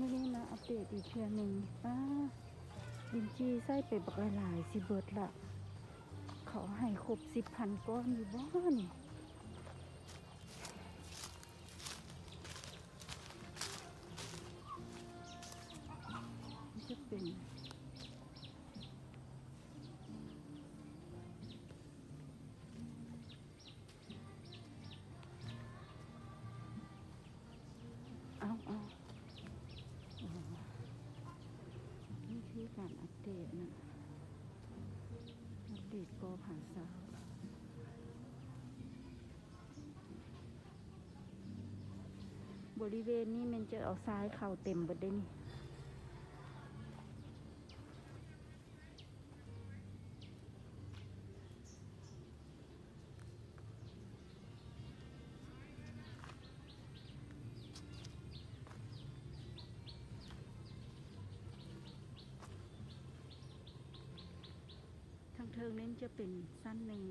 ມື້ນີ້ມາອັບເດດອີກເທື່ອໜຶ່ງ. ປ້າ ລິນຈີ່ໃສ່ໄປບັກຫຼາຍໆ ຊິເບິດລະ. ເຂົາໃຫ້ຄົບສິບພັນກ້ອນຢູ່ບໍ່ນີ້? ມັນຈະເປັນ ເອົາ ເອົາ ອໍ ວິທີການອັບເດດນະ ອັບເດດກໍຜ່ານເສົາ. ບໍລິເວນນີ້ແມ່ນຈະເອົາຊາຍເຂົ້າເຕັມເບິດເດ້ນີ້. ທາງເທິງນີ້ຈະເປັນຊັ້ນໜຶ່ງ.